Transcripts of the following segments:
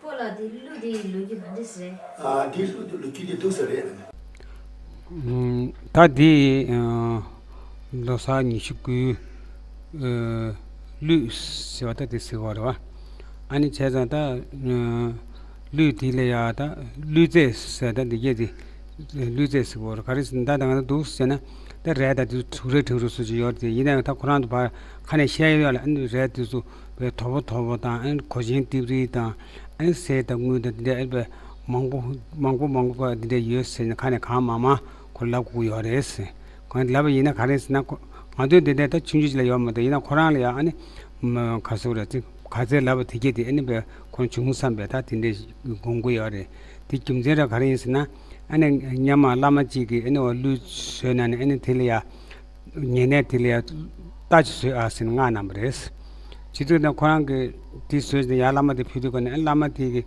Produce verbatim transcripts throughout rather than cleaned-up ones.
ཁོ་ལ་དེ་གླུ་དེ་ལོ་རྒྱུས་ག་འདྲ་ཞིག་རེད། ཨ་དེ་གླུ་དེ་ལོ་རྒྱུས་དེ་འདུག་ས་རེད། ད་དེ་ལོ་གསར་ཉི་ཤུ་དགུའི་གླུད་ཟེར་བ་ད་དེ་ཟེར་བ་རེད་བ། ཨ་ནི་བྱས་ཙང་ད་གླུད་དེ་ལ་ཡ་ད་གླུད་རྫས་ཟེར་ད་འདི་གས་དེ་གླུད་རྫས་ཟེར་བ་རེད། ག་རེ་ཟེར་ན་ད་ད་ང་ད་འདུག་ཟེར་ན་ད་རས་ད་དེ་གྲུག་རེ་གྲུག་རེ་སུ་ཅིག་ཡོད་དེ་ཡིན་ན་ཡང་ད་ཁོ་རང་དུ་ཕར་ཁ་ནས་བཤད་ཡོད་ལ། ཨ་ནི་རས་དེ་ཚོ་བའི་དོ་པོ་དོ་པོ་དང་ཨ་ནི་གོས་ཆེན་ཏིབ་རིལ་དང་ཨ་ནི་གསེར་དང་དངུལ་དང་འདི་འདྲ་ཨེ་བས་མང་པོ་མང་པོ་མང་པོ་འདི་འདྲ་ཡོད་ཟེར་ནས་ཁ་ནས་གང་མང་མང་ཁོ་ལབ་དགོས་ཡོད་རེད་ཟེར། གང་ལབ་པ་ཡིན་ན་ག་རེ་ཟེར་ན་ཁོ་ང་ཚོའི་འདི་འདྲ་ད་ཆུང་ཆུང་ཅིག་ལ་ཡོད་མ་གཏོགས་ཡིན་ན་ཁོ་རང་ལ་ཡང་ཨ་ནི་ག་ཟེར་རེད་ཅིག་ག་ཚད་ལབ་པ་དེ་གྱད་དེ་ཨ་ནི་བས་ཁོ་བྱུང་བསམ་པས་ད་དེ་འདྲ་དགོངས་ཀྱི་ཡོད་རེད། དེ་རྒྱུ་མཚན་ར་ག་རེ་ཡིན་ཟེར་ན་ཨ་ནི་སྔོན་མ་བླ་མ་གཅིག་གིས་ཨ་ནི་འོ་གླུད་བཟོས་ན་ནི་ཨ་ནི་དེ་ལ་ཡ། ཉེ་གནས་དེ་ལ་ཡང་རྟ་ཅིག་བཟོས་ཨ་ཟེར་ནས་མངགས་གནང་བ་རེད། བྱེད་དུས་ན་ཁོ་རང་གིས་དེ་བཟོས་ནས་ཡར་བླ་མ་དེ་ཕུལ་དུས་ཀ་ནས་བླ་མ་དེ་གིས་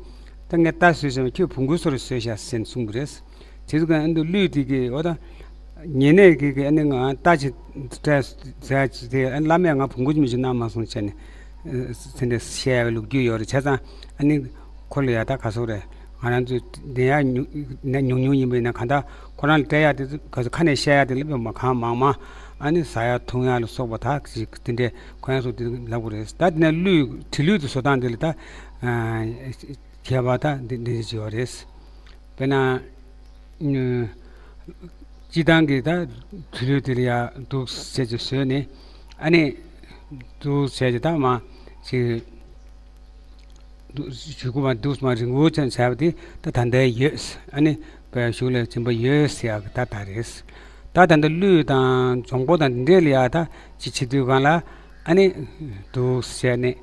ད་ངས་རྟ་བཟོས་ཟེར་བ་ཁྱོད་བོང་གུ་བཟོ་རེ་བཟོས་ཤག་ཟེར་ནས་གསུངས་པ་རེད། བྱེད་དུས་ཀ་ནས་ཨ་ནི་གླུད་དེ་གིས་འོ་ད་ཉེ་གནས་ཀྱི་གི་ཨ་ནི་ང་རྟ་ཅིག་སྤྲད་ཟེར་ཅིག་དེ་ཨ་ནི་བླ་མས་ང་བོང་གུ་ཅིག་མི་ཅིག་གནང་མ་སོང་བྱས་ནས་དེ་འདྲ་བཤད་པའི་ལོ་རྒྱུས་ཡོད་རེད། བྱས་ཙང་ཨ་ནི། ཁོ་ལ་ཡ་ད་ག་སོག་རེད། ང་རང་ཚོས་དེ་ཡ་ཉུང་ཉུང་ཉུང་ཉུང་ཡིན་པ་ཡིན་ན་གང་ལྟར་ཁོ་རང་ལ་སྤྲད་ཡ་དེ་ག་སོ་ཁ་ནས་བཤད་ཡ་དེ་ལ་མ་གང་མང་མང་ཨ་ནི་ཟ་ཡ་འཐུང་ཡ་ལ་སོགས་པ་ད་ཅིག་དེ་འདྲས་ཁོ་ཡང་སོགས་དེ་ལབ་དགོས་རེད། ད་དེ་ནས་གླུད་བྲིས་གླུད་དེ་བཟོ་སྟངས་དེ་ལ་ད་ཁྱད་པར་ད་འདི་འདི་འདྲས་ཅིག་ཡོད་རེད། དཔེར་ན། སྤྱི་བཏང་གི་ད་བྲིས་གླུད་དེ་ལ་ཡ་འདུག་ཟེར་ཅིག་བཟོས་ནས་ཨ་ནི་འདུག་ཟེར་ཅིག་ད་མ་ཅིག་གཞུག་གུ་མ་འདུག་མ་རིང་པོ་ཅན་བྱས་པ་དེ་ད་ད་ལྟའི་ཡོད། ཨ་ནི་བའི་གཞུག་ལ་སྦྱིན་པ་ཡོད་ཟེར་ཡག་གི་ད་ད་རེད། ད་ད་ལྟ་གླུད་དང་འཇོང་པོ་དང་འདི་འདྲས་ལ་ཡ་ད་ཅི་བྱེད་དུས་གང་ལ་ཨ་ནི་འདུག་ཟེར་ནས་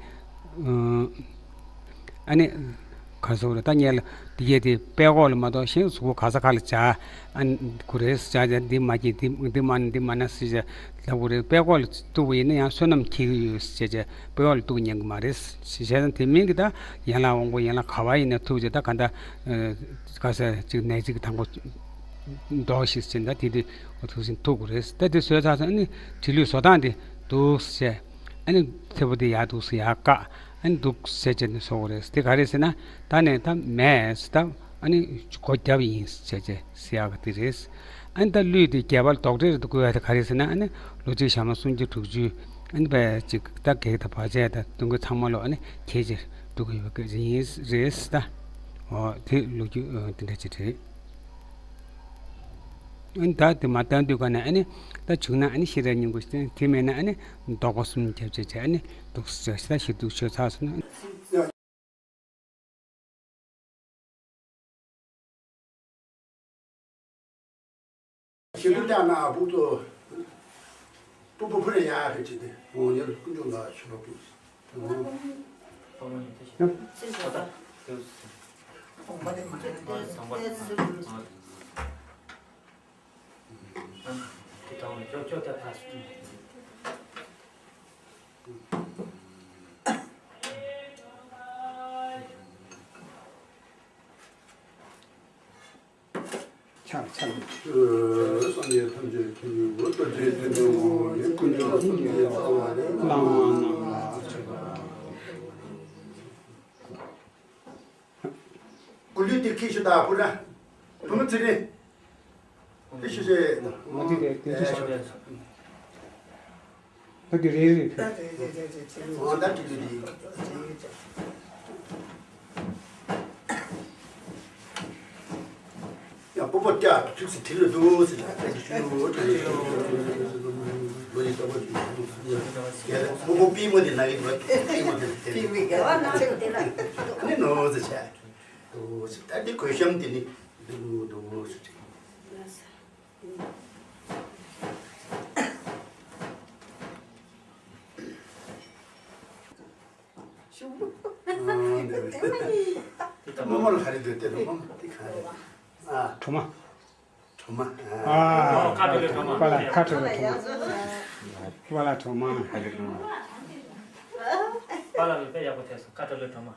ཨ་ནི་ག་སོག་རེད། ད་ངས་ལ་འདི་གས་དེ་པད་ཀོག་ལ་མ་གཏོགས་གཞན་གཟུགས་པོ་ག་ས་ག་ལ་བྱ་ཨ་ནི་དགོས་རེད་ཟེར་བྱ་འདི་མ་སྐྱེས་འདི་འདི་མ་ན་འདི་མ་ན་ཟེར་བྱ་ལབ་དགོས་རེད། པད་ཀོག་ལ་གཏུགས་པ་ཡིན་ན་ཡང་བསོད་ནམས་འཁྱེར་གྱི་ཡོད་ཟེར་བྱས་པད་ཀོག་ལ་གཏུགས་ཉན་གི་མ་རེད། བྱས་ཙང་དེ་མིན་གྱི་ད་ཡན་ལག་དབང་པོ་ཡན་ལག་ག་བ་ཡིན་ན་ཐུག་བྱས་ད་ག་ད་ག་ས་ཅིག་ནས་ཅིག་དང་པོ་འདོགས་ཤིག་ཟེར་ད་དེ་དུས་ཐུག་ཟིན་ཐུག་དགོས་རེད། ད་དེ་བཟོས་ཚར་སོང་ཨ་ནི་བྲིས་གླུད་བཟོ་སྟངས་དེ་འདུག་ཟེར་ཨ་ནི་ཚེ་པོ་དེ་ཡར་འདུག་ཟེར་ཡར་བཀག་ཨ་ནི་འདུག་ཟེར་བྱས་ནས་བཟོ་དགོས་རེད། དེ་ག་རེད་ཟེར་ན་ད་ནས་ད་མེད་ཟེར་ད། ཨ་ནི་སྒོ་བརྒྱབ་ཡིན་ཟེར་བྱས་ཟེར་ཡག་གི་དེ་རེད། ཨ་ནི་ད་གླུད་དེ་རྒྱས་པ་ལ་དོགས་འདྲི་རེ་དུ་བཀོད་ཡ་དེ་ག་རེ་ཟེར་ན་ཨ་ནི་ལོ་གཅིག་ཞག་མ་སུམ་ཅུ་དྲུག་ཅུ་ཨ་ནི་བས་ཅིག་ད་གེགས་དང་བར་ཆད་དང་སྡུག་བསྔལ་ཚང་མ་ལོ་ཨ་ནི་ཁྱེད་ཀྱིས་སྒྲུབ་ཀྱི་ཡོད་གི་ཡིན་རེད་ད། འོ་དེ་ལོ་རྒྱུས་དེ་འདྲ་ཅིག་རེད། ཨ་ནི་ད་དེ་མ་བཏང་དུས་ག་ནས་ཨ་ནི་ད་བྱུང་ན་ཨ་ནི་ཤེས་རབ་སྙིང་པོ་དེ་མེད་ན་ཨ་ནི་བཟློག་པ་གསུམ་རྒྱབ་བྱས་བྱས་ཨ་ནི་འདུག་ཟེར་ཞེ་ད་ཞེ་སྡུག་ཆོས་ཚར་སོང་ན། ཞི་ལུ་ཏ་ན་སྤུག་ཏོ། སྤུག་པོ་ཕུ་རེ་ཡ་རེ་ཅི་ཏེ་འོང་ཡོད་ཀུན་འབྱུང་ལ་ཆུ་ལོ་པུས། ཆག་ཆག་སངས་རྒྱས་ཐམས་ཅད་མཁྱེན་པའི་འོད་དཔལ་ཆེན་ཐིམ་པའི་ངོ་བོ་ཉིད་ཀུན་འབྱུང་སངས་རྒྱས་རྩ་བ་རེད། བླ་མ་རྣམས་ལ་མཆོད་པ། སྐུ་ལུས་དེ་ཁྱེར་ཤོག་ད་ཕུ་ར། བུ་མོ་ཚེ་རིང་། དེ་ཤོག་ཤེ། ང་དེ་དེ་དེ་ཤོག་ཤོག་ད་དེ་རེད་རེད་ཕུ། ཨོ་ད་དེ་དེ་རེད། ཡ་སྤོ་སྤོ་སྐྱ་ཐུགས་སུ་དྲིལ་ལ་འདུག་ཟེར་ན་ཨ་ཅི་ཞུ་ལོ་ཡི་ལྟ་བུ་ཞིག་འདུག་ཟེར་ཡ་སྤོ་སྤོ་པི་མོ་དེ་ན་གི་འདུག་པི་མོ་དེ་ལ་དེ་ནི་ནོ་ཟེར་བྱ་འདུག་ཟེར་ད་དེ་གོས་ཤམ་དེ་ནི་འདུག་འདུག་ཟེར་རྨོ་མོ་ལ་ག་རེ་འདོད་དེ་རེད། རྨོ་མོ་དེ་ག་རེ། ཨ། གྲོ་མ། གྲོ་མ། ཨ། ཁ་ཁྲོ་ལོ་གྲོ་མ། པ་ལ་ཁ་ཁྲོ་ལོ་གྲོ་མ། པ་ལ་གྲོ་མ། པ་ལ་ལ་དཔེ་ཡག་པོ་ཐེབས་སོང་། ཁ་ཁྲོ་ལོ་གྲོ་མ།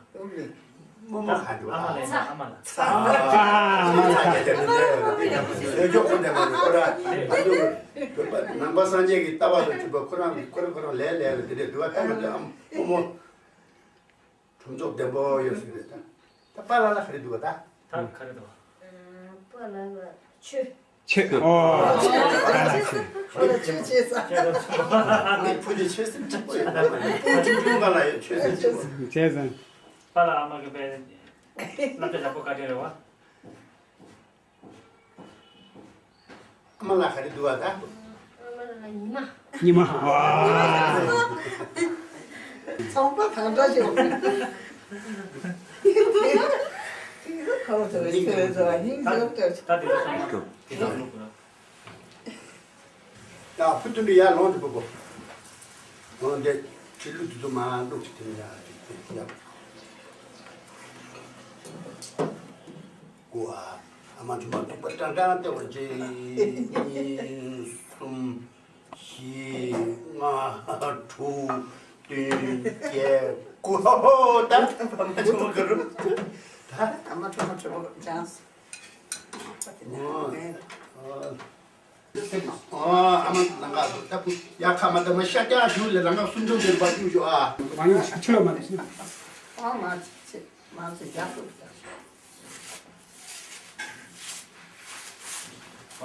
རྨོ་མོ་ག་འདུག་ཨ་མ་ལ་ཡིན་ན་ཨ་མ་ལ། ཨ་མ་ལ། ཡོད་ཁོ་འདྲ་མ་རེད་ཁོ་ར། ཨ་ནི་བོད་པ་ནང་པ་སངས་རྒྱས་ཀྱི་ལྟ་བ་དང་མཐུན་པ་ཁོ་རང་གི་ཁོ་རང་ཁོ་རང་ལས་ལས་ལ་དེ་འདྲའི་འདུལ་བ་ལྟ་བུ་དེ་ཨ་རྨོ་མོ། གྲུབ་མཆོག་ལྡན་པོ་ཡོད་ཟེར་རེད་ད། ད་པཱ་ལགས་ལ་ག་རེ་འདུག་ག་ད། ད་ག་རེ་འདུག་ཨ། པཱ་ལགས་ལ་ཆོས། ཆོས། ཨོ། པཱ་ལགས་ཆོས། པཱ་ལགས་ཆོས་བྱེད་ས། ངས་བུ་དེ་ཆོས་སེམས་སྐྱིད་པོ་ཡོད་ད། བུ་ཆུང་ཆུང་ག་ལ་ཡོད་ཆོས་སེམས་སྐྱིད་པོ། བྱས་ཙང་། པཱ་ལགས་ཨ་མ་གི་པའི་སློབ་གྲྭ་ཡག་པོ་ག་འདྲ་རེད་བ། ཨ་མ་ལགས་ག་རེ་འདུག་ཨ་ད། ཨ་མ་ལགས་ཉི་མ། ཉི་མ། ཨ། ཚོང་པ་གང་འདྲ་ཞིག་ཁོ་ཚོ་ཁོ་ཚོ་སྙིང་རྗེ་པོ་ད་དེ་ཚོ་ཚང་མ་དེ་ཚོ་ལོག་དགོས། ཡ་ཕུ་ཏུ་ནི་ཡ་ལོང་དུ་པོ་པོ། ལོང་དེ་ཁྲི་ལུ་དུ་དུ་མ་ལུག་ཅིག་དེ་ཡ་ཅིག་དེ་ཡ། ཀུ་ཨ། ཨ་མ་ཆུ་མ་ཐུག་པ་ཀྲང་ཀྲང་སྟེར་བ་ཅིག་གཉིས་གསུམ་བཞི་ལྔ་དྲུག་བདུན་བརྒྱད་དགུ། ཧོ་ཧོ་ད་ཨ་མ་ཆུ་མ་ག་རུ་ད། ཨ་མ་ཆུ་མ་ཆུ་མ་ཅང་སི། ཨོ། ཨོ། ཨ་མ་ལང་ཀ་སུ་ད་ཕུ་ཡ་ཁ་མ་ད་མ་ཤ་ཀྱང་ཞུ་ལེ་ལང་ཀ་སུན་ཏོ་འདིར་བ་ཞུ་ཞུ་ཨ། མ་ཡོང་ཤ་ཆུ་ལ་མ་ནི་ཤི། ཨ་མ་ཚེ་མ་ཚེ་ཡག་པོ་ད།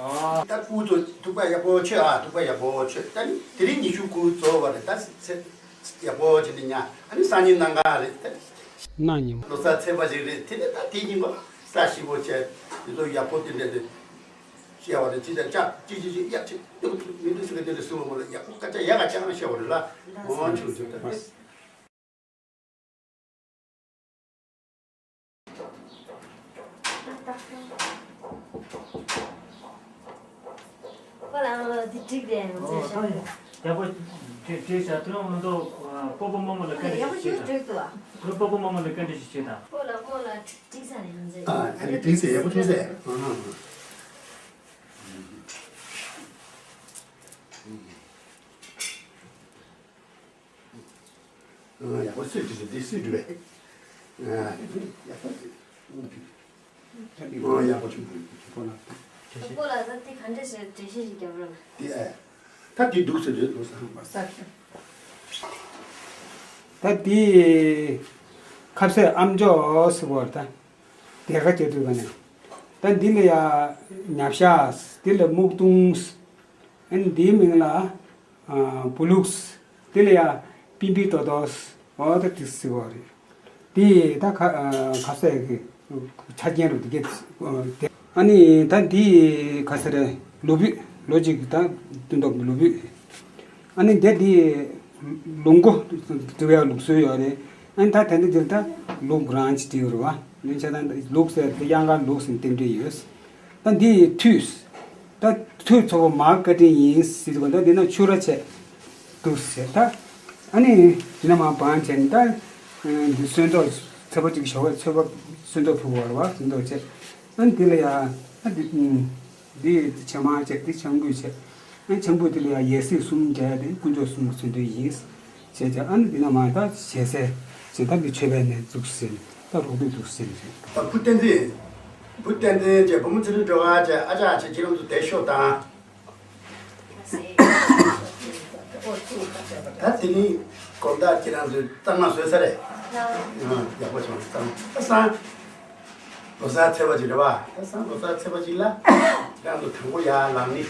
ཨ་ད་ཀུ་ཚོ་ཐུག་པ་ཡག་པོ་ཆོད་ཨ། ཐུག་པ་ཡག་པོ་ཆོད། ད་ནི་དེ་རིང་ཉི་ཤུ་དགུ་ཚོ་བ་རེད། ད་ཚེ་ཡག་པོ་ཆེ་ནི་ཉ་ཨ་ནི་སང་ཉིན་གནངས་ག་རེད་ད། གནངས་ཉིན་ལོ་གསར་ཚེས་པ་ཞིག་རེད། དེ་ནས་ད་དེ་ཉིན་པ་ས་ཞིབ་པོ་བྱས་དེ་ཚོ་ཡག་པོ་དེ་འདྲ་དེ། ཤེས་བ་རེད། ཅི་ལྟར་ཅག་ཅི་ཅི་ཅི་ཡག་ཅིག་མི་འདུག་ཟེར་གི་དེ་ལ་སུ་མ་མོ་ལ་ཡག་པོ་སྐད་ཆ་ཡག་ག་ཅག་ཤེས་བ་རེད་ལ། འོང་ཆུང་ཆུང་ད། ཁོ་ལ་འདི་འགྲིག་རེད་ང་ཚོས་ཤེས། ཡག་པོ་བྲིས་བྲིས་བྱ་དུས་མ་གཏོགས་སྤོ་བོ་རྨོ་མོ་ལ་བཀའ་འདྲི་ཞིག་བྱེད་དང་། སྤོ་བོ་རྨོ་མོ་ལ་བཀའ་འདྲི་ཞིག་བྱེད་དང་། ཁོ་ལ་རྨོ་ལ་འགྲིག་ས་རེད་ང་ཚོས། ཨ་ཨ་ནི་འགྲིག་ས་ཡག་པོ་བྱུང་ས། ཡག་པོ་སུས་བྲིས་སོང་། འདི་སུས་བྲིས་པས། ཡག་པོ་བྲིས། ཡག་པོ་བྱུང་། ཁོ་ལ་ད་དེ་ག་འདྲ་ཞིག་འགྲེལ་བཤད་ཞིག་རྒྱབ་རོགས། དེ་ཨ། ད་དེ་འདུག་ཟེར་རེད་འདུག་ས། ད་དེ་ཁ་ཟས་ཨམ་ཅོག་ཟེར་བ་ད་དེ་ག་བྱེད་དུས་ག་ནས་ད་འདི་ལ་ཡ་ཉ་ཤ། འདི་ལ་སྨུག་རྡུང་། ཨ་ནི་འདིའི་མིང་ལ། ཨ། བུ་ལུགས། དེ་ལ་ཡ་པིན་པིན་ཏོ་ཏོ། འོ་ད་དེ་ཟེར་བ་རེད། དེ་ད་ཁ་ཨ། ཁ་ཟས་ཀྱི་ཆ་རྐྱེན་རུ་དེ་གས་དེ། ཨ་ནི་ད་འདི་ག་ཟེར་རེད། ལུག་ཕུད། ལོ་གཅིག་ད་སྟོན་ཐོག་གི་ལུག་ཕུད། ཨ་ནི་འདི་འདི་ལུག་མགོ་འདྲ་བའི་ལུགས་སྲོལ་ཡོད་རེད། ཨ་ནི་ད་དེ་འདི་འདིར་ད་ལུག་རང་ཅི་བྲིས་ཡོད་རེད་བ། ལུག་ཟེར་དེ་གཡང་དཀར་ལུག་ཟེར་རྟེན་འབྲེལ་ཡོད། ད་འདི་ཡི་ཐུད། ད་ཐུད་ཚོ་བོ་མར་བཀའ་དྲིན་ཡིན་ཟེར་གོ། ད་འདི་ན་ཆུ་ར་ཆད་འདུག་ཟེར་ད། ཨ་ནི་འདི་ན་མར་བང་བྱས་ནས་ད་འདི་སོན་ཐོག་ཚེས་པ་གཅིག་ཞོགས་པ་ཚེས་པ་སོན་ཐོག་ཕུལ་བར་བ་སོན་ཐོག་བྱས། ཨ་ནི་འདི་ལ་ཡ་ཨ་འདི་འདི་ཆ་མ་བྱས། འདི་ཆང་བུ་བྱས། ཨ་ནི་ཆང་བུ་འདི་ལ་ཡ་ཡེ་སྲིད་གསུམ་བྱས་ཏེ་དཀོན་མཆོག་གསུམ་གྱི་མཚོན་དོན་ཡིན། བྱས་ཙང་ཨ་ནི་འདི་ན་མ་ད་ཞལ་ཟས་ཟེར། ད་འདི་མཆོད་པའི་གནས་འཛུགས་ཟེར། ད་རོགས་པས་འདུག་ཟེར་ནས་རེད། ད་བུ་བསྟན་འཛིན། བུ་བསྟན་འཛིན་བྱས་བུ་མོ་ཚེ་རིང་སྒྲོལ་དཀར་བྱས་ཨ་ཅག་བྱས་ཁྱེད་རང་ཚོ་བསྡད་ཤོག་དང་། ད་དེ་ནི་དགོང་དག་ཁྱེད་རང་ཚོས་གཙང་མ་བཟོས་ཚར་རེད། ཡག་པོ་བྱུང་། གཙང་མ་ད་སང་ལོ་གསར་ཚེས་པ་ཅིག་རེད་བ། ད་སང་ལོ་གསར་ཚེས་པ་ཅིག་ལ་ཁྱེད་རང་ཚོ་དང་པོ་ཡར་ལངས་ནི་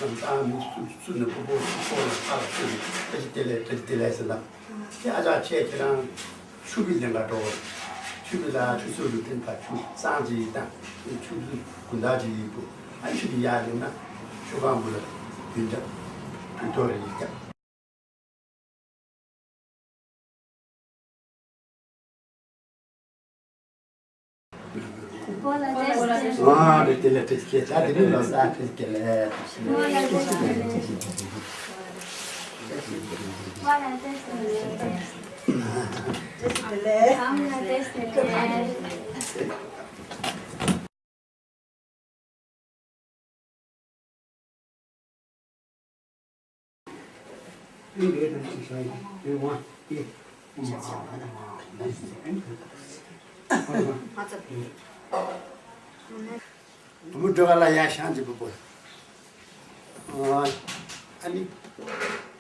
ལམ་སང་མི་སུ་སུ་ནས་སྤོ་སྤོ་སྤོ་ལ་ཕར་ལ་སུ་ནས་བཀྲ་ཤིས་བདེ་ལེགས་བཀྲ་ཤིས་བདེ་ལེགས་ཟེར་ལ། ཁྱེད་ཨ་ཅག་ཁྱེད་ཁྱེད་རང་ཆུ་བི་ལེན་ག་འགྲོ། ཆུ་བི་ལ་ཆུ་ཚོད་རུ་ཐེམ་ཁ་ཆུ་གཙང་ཅིག་དང་ཆུ་ཚོད་དགུན་ཐག་ཅིག་ཡིན་པོ། ཨ་ཆུ་བི་ཡར་ཡོང་ན་ཆུ་ཁང་བུ་ལ་བདུན་ཅག་བུ་ཐོ་རེ་ཡིན་ཀྱང་། ཨ་རེད། དེ་ལ་བཀྲ་ཤིས་བདེ་ལེགས། ད་དེ་རིང་ལོ་གསར་བཀྲ་ཤིས་བདེ་ལེགས། བུ་མོ་སྒྲོལ་དཀར་ལ་ཡར་ཤང་གཅིག་པུ་པོ། ཨ་ནི་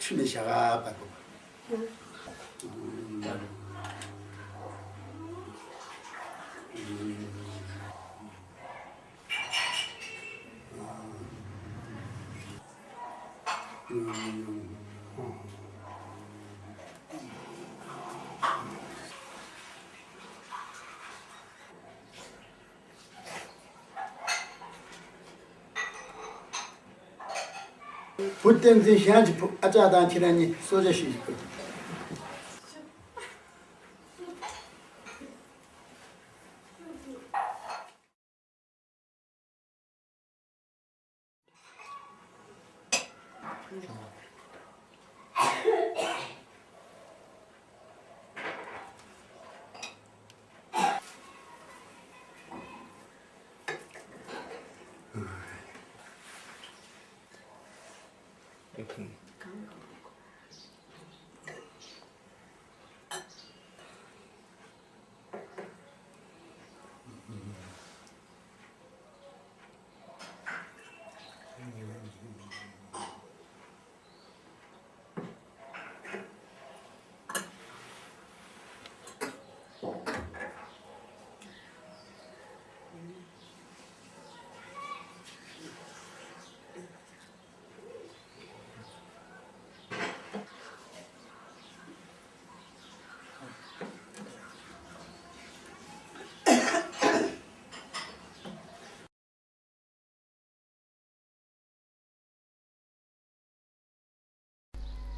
ཆུ་ནས་ཞག་པ་པོ། བུ་བསྟན་འཛིན་ཞང་གི་བུ་ཨ་ཅག་དང་ཁྱེད་རང་གཉིས་གསོལ་ཇ་ཞིག་ཞུ།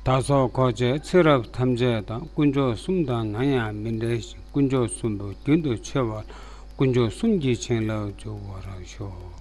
བདག་སོགས་འཁོར་བཅས་ཚེ་རབས་ཐམས་ཅད་དང་། དཀོན་མཆོག་གསུམ་དང་ནམ་ཡང་མི་འབྲལ་ཞིང་། དཀོན་མཆོག་གསུམ་པོ་རྒྱུན་དུ་འཆད་པ་ལ། དཀོན་མཆོག་གསུམ་གྱི་བྱིན་རླབས་འཇུག་པར་ཤོག།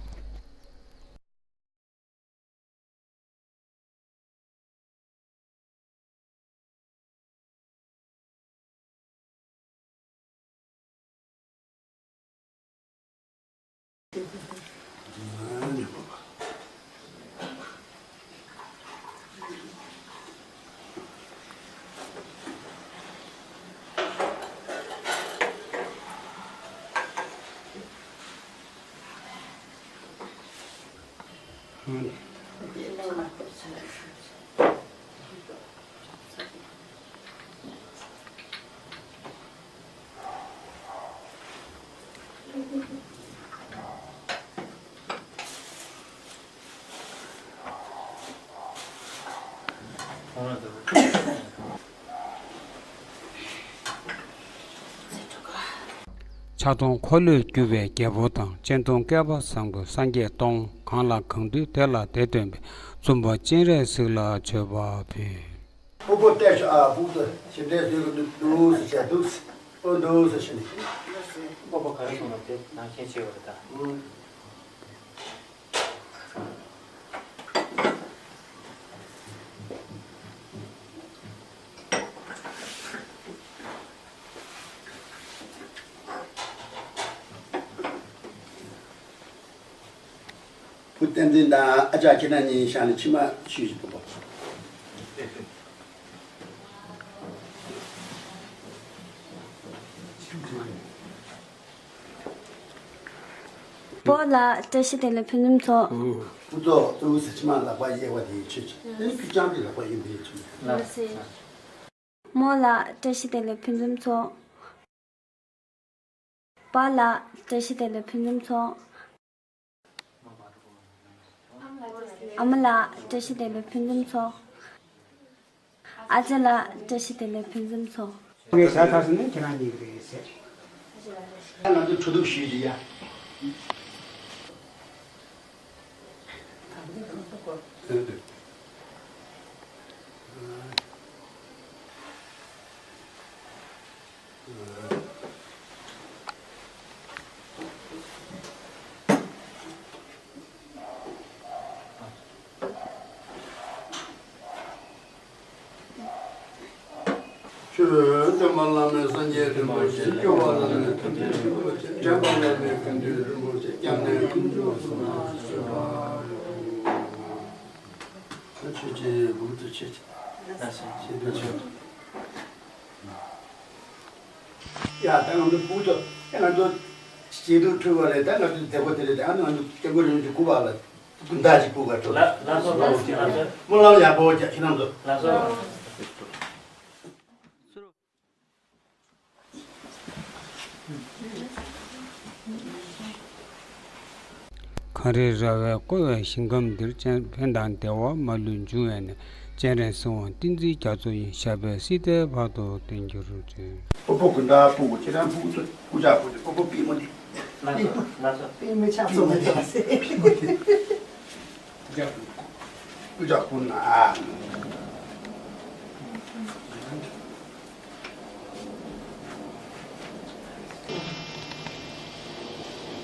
ཕྱག་སྟོང་འཁོར་ལོས་སྒྱུར་བའི་རྒྱལ་པོ་དང་། སྤྱན་སྟོང་བསྐལ་པ་བཟང་པོའི་སངས་རྒྱས་སྟོང་། གང་ལ་གང་འདུལ་དེ་ལ་དེ་སྟོན་པའི། བཙུན་པ་སྤྱན་རས་གཟིགས་ལ་མཆོད་པ་ཕུལ། སྤོ་བོ་བལྟས་ཤོག་ཨ། སྤོ་བོ་ཞིག་འདྲེ་ཟེར་གི་འདུག་འདུག་ཟེར་བྱས་འདུག་ཨོ་འདུག་ཟེར་ཞིག་ནས། སྤོ་བོ་ག་རེ་སོང་ལ་དེ་ནང་ཁྱེད་ཆེ་བ་རེད་ད། བུ་བསྟན་འཛིན་དང་ཨ་ཅག་ཁྱེད་རང་གཉིས་ཤག་ནས་མཆི་མ་ཞུས་ཤིག་བུ་པོ། བུ་ལ་བཀྲ་ཤིས་བདེ་ལེགས་ཕུན་སུམ་ཚོགས། བུ་ཚོ་གཙོ་བོ་ཟེར་མཆི་མ་ལག་པ་གཡས་པ་དེའི་ཆོས་ཅིག་ཨེ་ཕུ་ཅང་གི་ལག་པ་གཡོན་པའི་ཆོས་ཅིག་ལགས་སེ། མོ་ལ་བཀྲ་ཤིས་བདེ་ལེགས་ཕུན་སུམ་ཚོགས། པཱ་ལགས་བཀྲ་ཤིས་བདེ་ལེགས་ཕུན་སུམ་ཚོགས། ཨ་མ་ལགས་བཀྲ་ཤིས་བདེ་ལེགས་ཕུན་སུམ་ཚོགས། ཨ་ཅག་ལགས་བཀྲ་ཤིས་བདེ་ལེགས་ཕུན་སུམ་ཚོགས། ངས་ཟ་ཚར་སོང་ན་ཁྱེད་རང་གཉིས་ཀྱི་རེད་ཟེར། ང་ཚོ་གྲོ་ཐུག་ཞུས་ཀྱི་ཡ། ཆོས་སྟོན་པ་བླ་མེད་སངས་རྒྱས་རིན་པོ་ཆེ། སྐྱོབ་པ་བླ་མེད་དོན་ལྡན་རིན་པོ་ཆེ། འདྲེན་པ་བླ་མེད་ཀུན་འདུས་རིན་པོ་ཆེ། སྐྱབས་གནས་དཀོན་མཆོག་གསུམ་ལ་ཕྱག་འཚལ་ལོ། ཆོས་ཀྱི་འབུམ་དུ་ཆེ་ཆེ། ཆེ་དུ་ཆེ། ཡ་ད་ང་ཚོ་སྤུ་ཚོ་ད་ང་ཚོ་སྐྱིད་སྡུག་འཁྲུལ་བ་རེད། ད་ང་ཚོ་མཛད་སྒོ་དེ་རེད། ད་ང་ཚོ་སྐྱབས་མགོན་རིན་པོ་ཆེ་སྐུ་པར་ལ་སྐུ་འདག་ཅིག་སྤུ་ག་འགྲོ། ལ་ལ་སོ་ལ་སོ་ལ་སོ། སྨོན་ལམ་ཡག་པོ་རྒྱག་ཁྱེད་རང་ཚོ། ལ་སོ། གངས་རི་ར་བས་བསྐོར་བའི་ཞིང་ཁམས་འདིར། ཕན་དང་བདེ་བ་མ་ལུས་འབྱུང་བའི་གནས། སྤྱན་རས་གཟིགས་དབང་བསྟན་འཛིན་རྒྱ་མཚོ་ཡི། ཞབས་པད་སྲིད་མཐའི་བར་དུ་བརྟན་གྱུར་ཅིག་སྤོ་བོ་དགུན་ཟླ་སྤུ་གུ་ཁྱེད་རང་སྤུ་གུ་ཚོ་སྐུ་ཇག་པོ་དེ་སྤོ་བོ་པུས་མོ་དེ། ལ་སོ་ལ་སོ། པུས་མོ་ཆག་སོང་བ་དེ་ལ་སེ། སྤུ་གུ་དེ། སྐུ་ཇག་པོ། སྐུ་ཕྱག་ཕུལ་ན།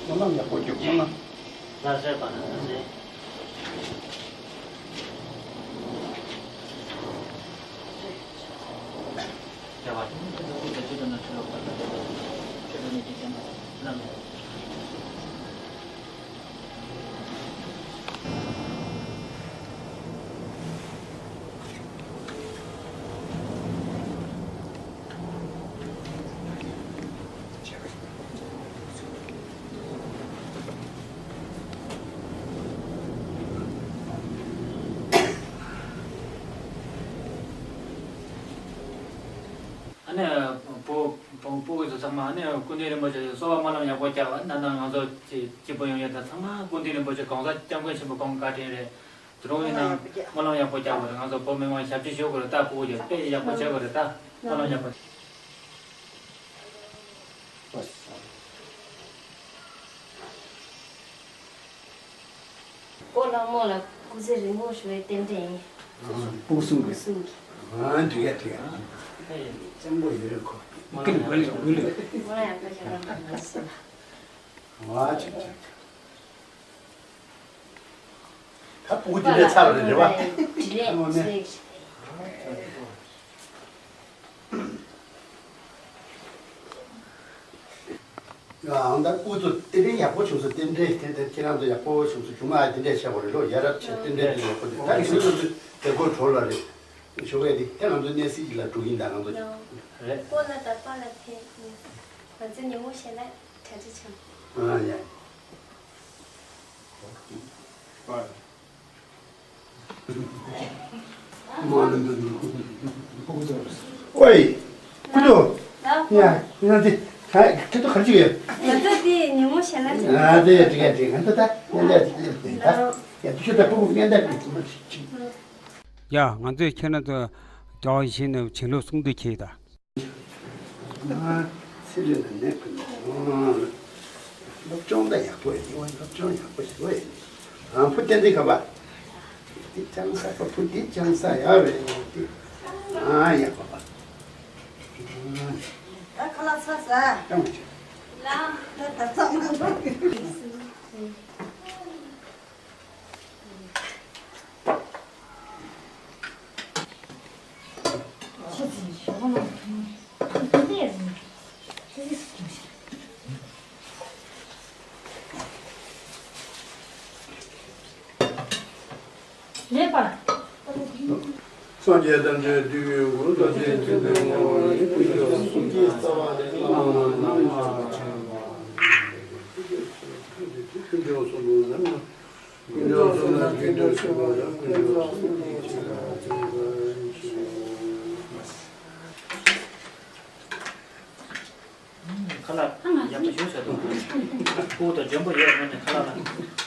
སྨོན་ལམ་ཡག་པོ་རྒྱོབ་སྨོན་ལམ། ལག་ཟེར་པ་ན་ལག་ཟེར། ཨ་ནི་བུ་བུ་བུ་གི་ཚོ་ཚང་མ་ཨ་ནི་སྐུ་མདུན་རིན་པོ་ཆེ་གསོལ་བ་སྨོན་ལམ་ཡག་པོ་རྒྱག་ཨ་ནི་ང་ཚོ་གཅིག་གཅིག་པུ་ཡོང་ཡོད་ད་ཚང་མ་སྐུ་མདུན་རིན་པོ་ཆེ་གོང་ས་སྐྱབས་མགོན་ཆེན་པོ་ཁོང་བཀའ་དྲིན་རེད། དེ་རུང་ཡིན་ན་སྨོན་ལམ་ཡག་པོ་རྒྱག་དགོས་རེད། ང་ཚོ་བོད་མི་མང་ཞབས་ཕྱི་ཞུ་དགོས་རེད་ད། ཕྲུ་གུ་ཚོ་དཔེ་ཡག་པོ་བྱེད་དགོས་རེད་ད། སྨོན་ལམ་ཡག་པོ། ཨོ་ལགས་མོ་ལ་སྐུ་ཚེ་རིང་པོ་ཞུ་བའི་རྟེན་འབྲེལ་ཡིན། སྤུན་གསུམ་གྱི། སྤུན་གསུམ་གྱི། ཨ་འགྲིག་ག་འགྲིག་ག་སྤྱང་པོ་ཡོད་རེད་ཁོ། ཀུན་དགོས་ལེ་དགོས་ལེ། སྨོན་ལམ་ཡག་པོ་ཞུ་རོགས་གནང་། ཨ་ཅིག་ཅིག་ད་སྤུ་གུ་དེ་འདྲས་ཚར་བ་རེད་རེད་བ། དྲིན་ལན་དྲིན་ལན། ཨང་། ད་སྐུ་ཚོ་རྟེན་འབྲེལ་ཡག་པོ་བྱུང་སོང་། རྟེན་འབྲེལ་དེ་ལྟར་ཁྱེད་རང་ཚོ་ཡག་པོ་བྱུང་སོང་། ཆུང་མ་དེ་འདྲས་བྱས་པ་རེད་ལོ། ཡ་རབས་བྱས་རྟེན་འབྲེལ་དེ་ཡག་པོ་དེ་ད་ཁྱེད་ཚོ་ཚོ་དེ་སྐོར་གྲོགས་ལ་རེད། ཞོགས་ཀས་དེ་ད་ང་ཚོ་གནས་སྲིད་ཀྱི་ལ་འགྲོ་གིན་ད་ང་ཚོ་རེད། སྐོར་ལ་དར་པ་ལ་ཕེབས། ང་ཚོ་ཉིན་མོ་གཞན་ལ་གྲ་སྒྲིག་བྱུང་། ཨ་ཡ། ཨོའི། ཁུ་ཏོ། ཡ། ང་དེ། ཁ་ཁ་ཏོ་གར་ཅིག་ཡོད། ང་ཚོ་དེ་ཉིན་མོ་གཞན་ལ་ཅིག་ཨ་དེ་འགྲིག་ག་འགྲིག་ང་ཚོ་ད་ཉན་ད་ཅིག་ཡོད་དེ་ད། ཡ་དུ་ཤོད་ད་ཕྲུ་གུ་ཉན་ད་ཅིག་ཡ། ང་ཚོས་ཁྱེད་རང་ཚོ་རྒྱ་བ་ཞིག་ནས་བྱིན་རླབས་གསུང་དུ་ཁྱེར་ད། ཨ། ཚེ་རིང་ལ་ནད་ཁུལ་ནས། སློབ་སྦྱོང་ད་ཡག་པོ་ཡིན། སློབ་སྦྱོང་ཡག་པོ་ཞིག་ཡོད། ཨ་བུ་བསྟན་འཛིན་ཁ་པ། འདི་ཅང་ས་པ་བུ་འདི་ཅང་ས་ཡག་རེད་འདི། ཨ་ཡག་པ་པ། ད་ཁ་ལག་ཚ་ས། ཅང་མ་བྱེད། ལ། ད་ད་ཚང་མ་འགྲོ། ལེགས་པར། སངས་རྒྱས་བསྟན་འགྲོའི་དུས་ཀྱི་འགོར། བདག་ཅག་ཐུན་མོང་མ་ཡིན་ཀུན་ཁྱབ་གསུམ་གྱི་རྩ་བ་ནས་བླ་མ་རྣམས་ལ་ཕྱག་འཚལ་ལོ། ཀུན་མཁྱེན་གསུམ་པོ་རྣམས་ལ། ཀུན་མཁྱེན་གསུམ་ལ་རྒྱུད་དུ་ཞུགས་པ་དང་། ཀུན་མཁྱེན་གསུམ་གྱི་ཆེད་ལ་བརྩོན་པར་ཞུ། ཁ་ལག་ཡག་པོ་ཞུ་ཟེར་དང་། སྤུ་གུ་དང་འཇོན་པོ་ཡོད་སྔོན་ནས་ཁ་ལག་ལ།